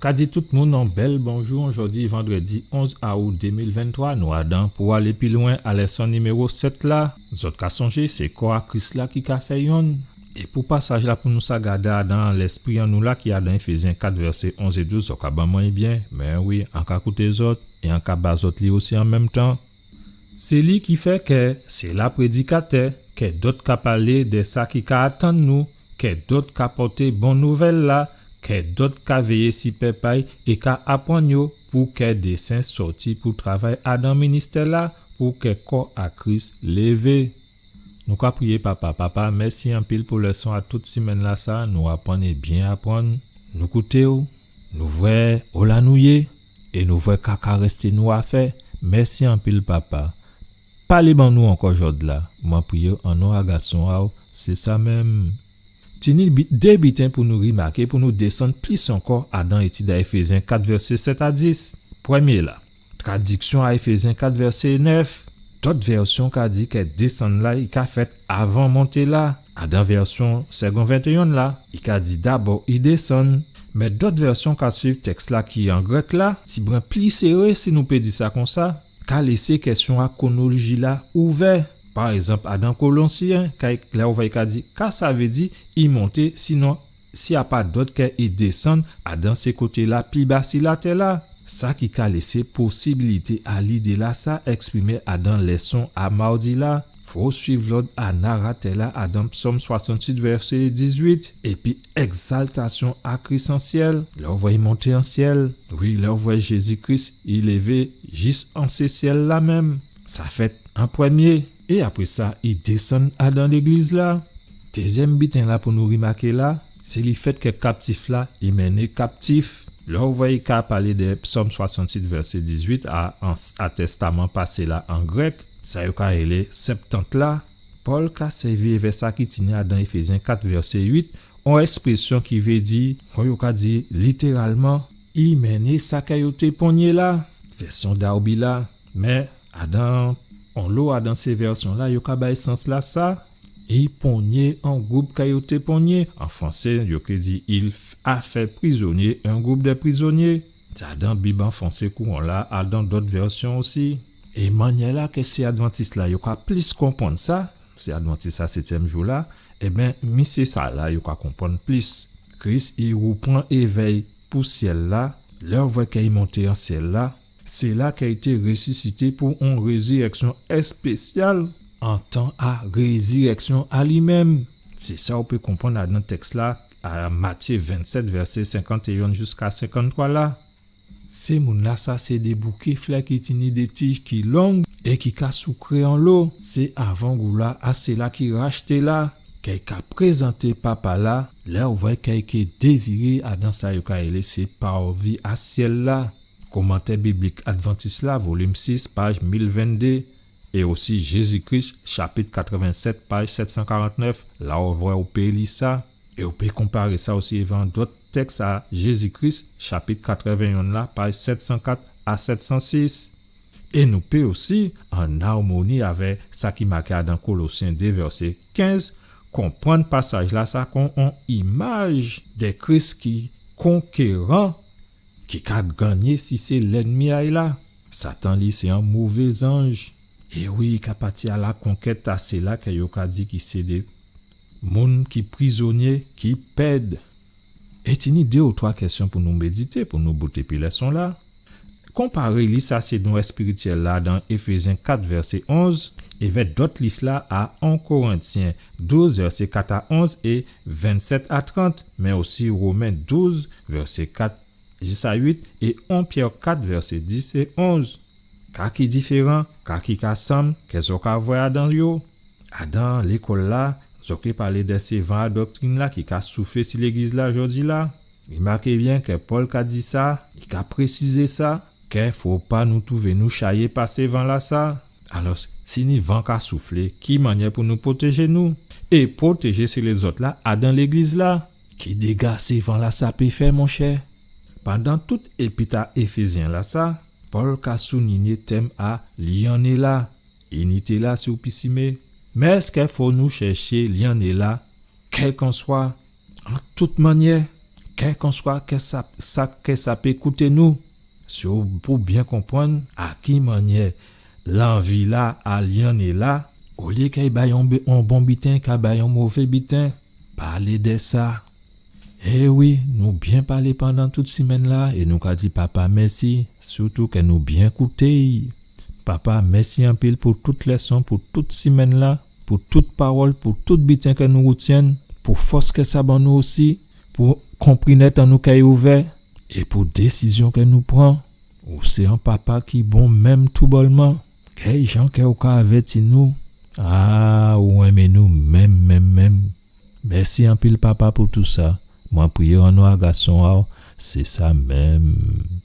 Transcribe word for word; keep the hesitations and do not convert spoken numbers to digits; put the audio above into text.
Ka di tout moun on bèl bonjou, jòdi vandrèdi onz aou dé mil venntwa, nou adan pou alé pi lwen a lèson niméwo sèt la. Zòt ka sonjé, sé kò a Kris la ki ka fè yonn. É pou pasaj la pou nou sa gadé adan lèspri an nou la ki adan Éfézyen kat vèsé onz é douz, zòt ka ban mwen byen, mé wi, an ka kouté zòt, é an ka ba zòt li osi an menm tan. Sé li ki fè kè sé la prédikatè, kè dòt ka palé dè sa ki ka atann nou, kè dòt ka pòté bon nouvèl la, kè dòt ka véyé si pèp a'y é ka aprann yo pou kè dé sen sòti pou travay adan ministè la, pou kè kò a Kris lévé. Nou ka priyé, Papa. Papa, mèsi anpil pou lèson a tout simenn la sa, nou aprann é byen aprann, nou kouté'w, nou vwè ola nou yé, é nou vwè ka ka rèsté nou a fè. Mèsi anpil, Papa. Palé ban nou ankò jòdla. Mwen priyé an non a Gason a'w, sé sa menm. Tini bi-, dé biten pou nou rimaké, pou nou désann plis ankò adan étid a Éfézyen kat vèsé sèt a dis. Prèmyé la, tradiksyon a Éfézyen kat vèsé nèf. Dòt vèsyon ka di kè désann la, i ka fèt avan monté la. Adan vèsyon Segond ventéyen la, i ka di dabò i désann. Mé dòt vèsyon ka suiv tèks la ki an grèk la, tibren pli séré, si nou pé di sa konsa, ka lésé kèsyon a kwonoloji la ouvè. Pa ègzanp, adan Kolosyen, ka, lè ou vwè i ka di, ka sa vé di i monté, sinon, si a pa dòt kè i désann, adan sé koté la pi ba si latè la. Sa ki ka lésé posibilité a lidé la sa èksprimé adan lèson a mawdi la. Fo suiv lòd a naratè la adan Psòm swasanntuit, vèsé dizuit, épi ègzaltasyon a Kris an syèl. Lè ou vwè i monté an syèl, wi, lè ou vwè Jézi Kris i lévé jis an sé syèl la menm. Sa fèt an prèmyé, é apré sa, i désann adan légliz la. Dézyèm biten la pou nou rimaké la, sé lèfèt kè kaptif la, i mennen kaptif. Lè ou vwè i ka palé dè Psòm swasanntuit, vèsé dizuit a, an, a Tèstaman Pasé la an grèk, sa yo ka rélé Septant la, Pòl ka sèvi èvè sa ki tini adan Éfézyen kat vèsé uit, on èksprésyon ki vé di, kon yo ka di litéralman, i mennen sa kè yo té ponyé la, vèsyon Darby la. Mé adan onlo adan sé vèsyon la, yo ka bay sans la sa, i ponyé on gwoup kè yo té ponyé. An fransé, yo ké di, il f-, a fait prisonnier un groupe de prisonniers. Sa adan Bib an fransé kouran la, adan dòt vèsyon osi. É mannyè la kè sé advantis la, yo ka plis konprann sa, sé advantis a sétyèm jou la, ében, mi sé sa la, yo ka konprann plis. Kris, i woupran évè'y pou syèl la, lè ou vwè kè i monté an syèl la, sé la kè i té résisité pou on rézirèksyon èspésyal, an tan a rézirèksyon a li menm. Sé sa ou pé konprann adan tèks la, a Matyé vennsèt, vèsé senkantéyen jiska senkanntwa la. Sé moun la sa sé dé bouké flè ki tini dé tij ki long é ki ka soukwé onlo. Sé avangou la a séla ki rachté la, kè i ka prézanté Papa la, lè ou vwè kè i ké déviré adan sa yo ka rélé sé parvi a syèl la. Komantè biblik advantis la, volim sis, paj mil venndé, é osi Jézi Kris, chapit katrèvensèt, paj sèt san karantnèf, la ou vwè ou pé li sa. É ou pé konparé sa osi èvè dòt tèks a Jézi Kris, chapit katrèvenyon la, paj sèt san kat a sèt san sis. É nou pé osi, an armoni avè sa ki maké adan Kolosyen dé vèsé kenz, konprann pasaj la sa kon on imaj dè Kris ki konkéran, ki ka gannyé si sé lènmi a'y la. Satan li sé on mové zanj. É wi, i ka pati a lakonkèt a séla kè yo ka di ki sé dé moun ki prizonyé, ki pèd. É tini dé ou twa kèsyon pou nou médité, pou nou bout épi lèson la. Konparé lis a sé don èspirityèl la dan Éfézyen kat vèsé onz, èvè dòt lis la a en Korentyen douz vèsé kat a onz é vennsèt a trant, mé osi Women douz vèsé kat jis a uit é en Pyè kat vèsé dis é onz. Ka ki diféran, ka ki ka sanm, kè zò ka vwè adan yo. Adan lékòl la, zò ké palé dè sé van a doktrin la ki ka souflé si légliz la jòdi la. Rimaké byen kè Pòl ka di sa, i ka présizé sa, kè fo pa nou twouvé nou chayé pa sé van la sa. Alò, si ni van ka souflé, ki mannyè pou nou pwotéjé nou? É pwotéjé sé lézòt la adan légliz la. Ki déga sé van la sa pé fè, monchè? Pandan tout épit a Éfézyen la sa, Pòl ka soulinyé tèm a lyanné la, inité la si ou pisimé. Mé èskè fò nou chèché lyanné la, kèlkanswa, an tout mannyè, Kèlkanswa kè sa, sa kè sa pé kouté nou, si ou pou byen konprann a ki mannyè lanvi-la a lyanné-la, olyé kè i bay on, on bon biten, ka bay on mové biten, palé dè sa. É wi, nou byen palé pandan tout simenn-la é nou ka di Papa mèsi, sitou kè nou byen kouté-y. Papa, mèsi anpil pou tout lèson, pou tout simenn-la, pou tout pawòl, pou tout biten kè nou rètyenn, pou fòs kè sa ban nou osi, pou konprinèt an nou kè i ouvè, é pou désizyon kè nou pran. Ou sé on Papa ki bon menm toubòlman. Kèl jan kè ou ka avèti nou? A, ou enmen nou menm, menm, menm. Mèsi anpil, Papa, pou tou sa. Mwen priyé an non a Gason a-w, sé sa menm.